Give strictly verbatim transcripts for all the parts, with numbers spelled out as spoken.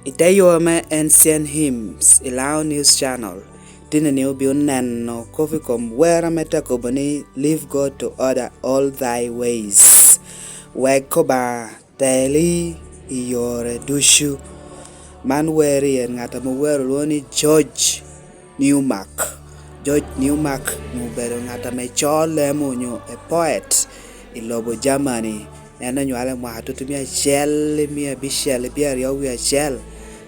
I te yo ame Ancient Hymns i Lao News Channel, tinni obino neno kop i kom wer ame te kobo ni "Leave God to order all thy ways." Wek Obaŋa teli i yore ducu. Man weri en ŋat ame owero lwoŋo ni George Newmark. George Newmark obedo ŋat ame coo lemo onyo a poet i lobo Germany. En onywale i mwaka tutumia acel i mia abicel i pyeraryo wie acel,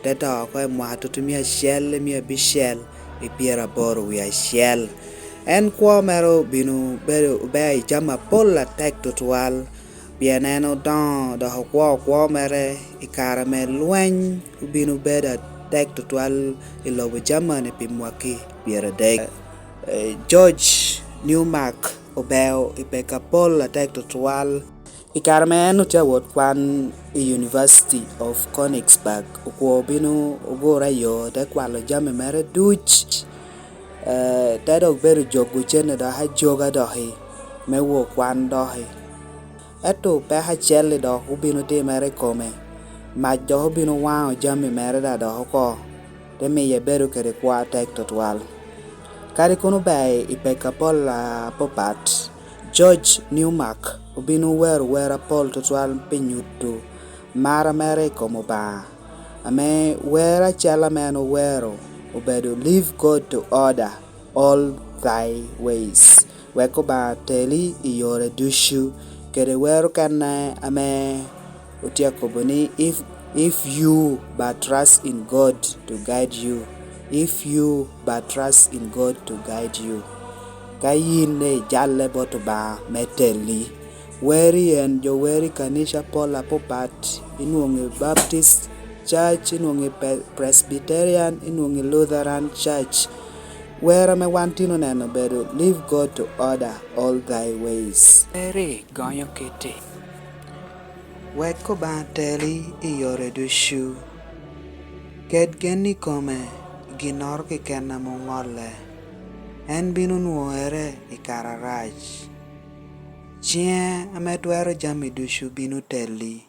te to oko i mwaka tutumia acel i mia abicel i pyeraboro wie acel. En kwo mere obino bedo ober i jami apol atek tutwal, pien en odoŋo dok okwoo kwo mere i kare ame lweny obino bedo atek tutwal i lobo Germany pi mwaki pyeradek. Eh, George Newmark obeo i peko apol atek tutwal. I kare ame en otye awot kwan i University of Königsberg, okwoo obino ogure i yo, te kwalo jami mere duc, eh, te dok bedo jogo cene dok ajoga doki, me wok kwan doki. Ento peko acel-li dok obino timere i kome, mac dok obino waŋo jami mere daŋ dok oko, te miye bedo kede kwo atek tutwal. Kadi kono ober i peko apol apapat, George Newmark obino wero wer apol tutwal pi nyuto mar mere i kom Obaŋa, ame wer acel ame en owero obedo "Leave God to order all thy ways." Wek Obaŋa teli i yore ducu, kede wer okene ame otye akobo ni, "If, if you but trust in God to guide you, if you but trust in God to guide you." Ka yin ijalle bot Obaŋa me teli. Weri en jo weri kanica pol apapat, inwoŋo i Baptist Church, inwoŋo i Pe-, Presbyterian, inwoŋo i Lutheran Church. Wer ame wan tin oneno obedo "Leave God to order all thy ways." Weri gonyo kiti. Wek Obaŋa teli i yore ducu. Ket gen i kome i ginnoro keken ame oŋolle. En bino nwoŋere i kare arac. Ciŋe ame twero jami ducu bino teli.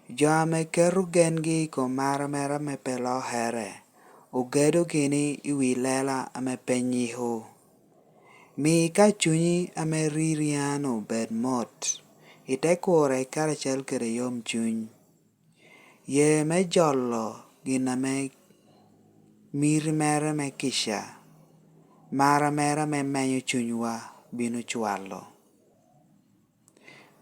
Jo ame keto gengi i kom mar mere ame pe lokere, ogedo gini i wi lela ame pe nyiko. Mi ka cunyi ame ririan obed mot, ite kure karacel kede yomcuny. Ye me jolo gin ame miti mere me kica, mar mere ame menyo cunywa bino cwalo.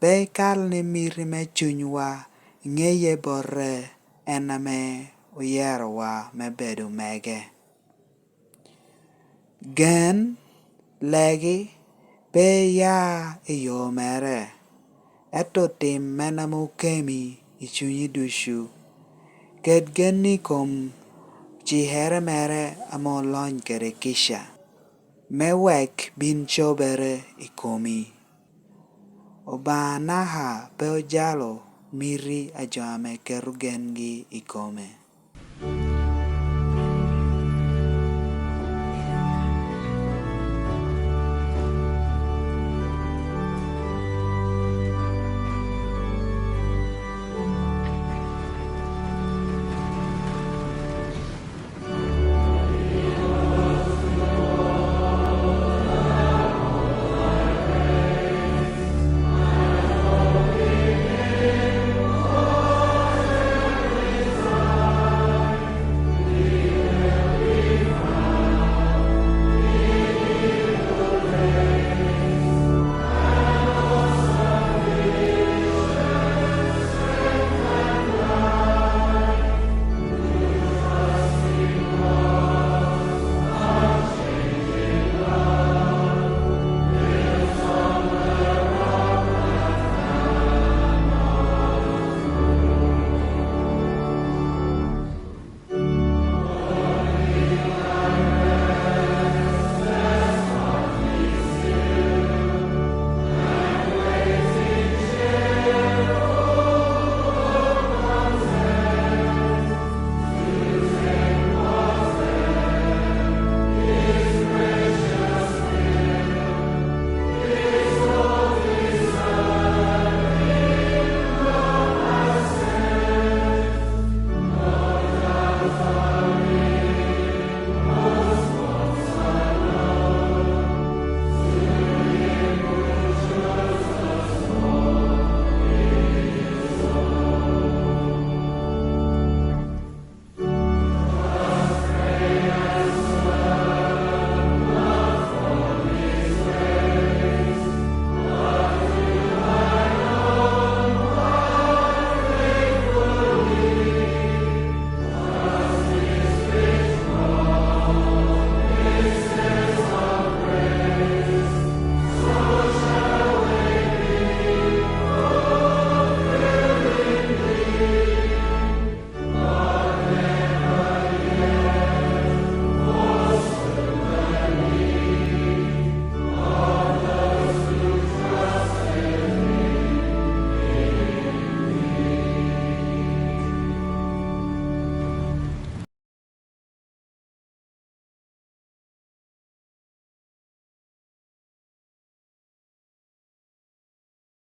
Pe ikal ni miti me cunywa ŋeye bote en ame oyerowa me bedo mege. Gen, legi, pe iya i yo mere, ento tim en ame okemi i cunyi ducu. Ket gen i kom cikere mere ame olony kede kica, me wek bin cobere i komi. Obaŋa naka pe ojalo miti a jo ame keto gengi i kome.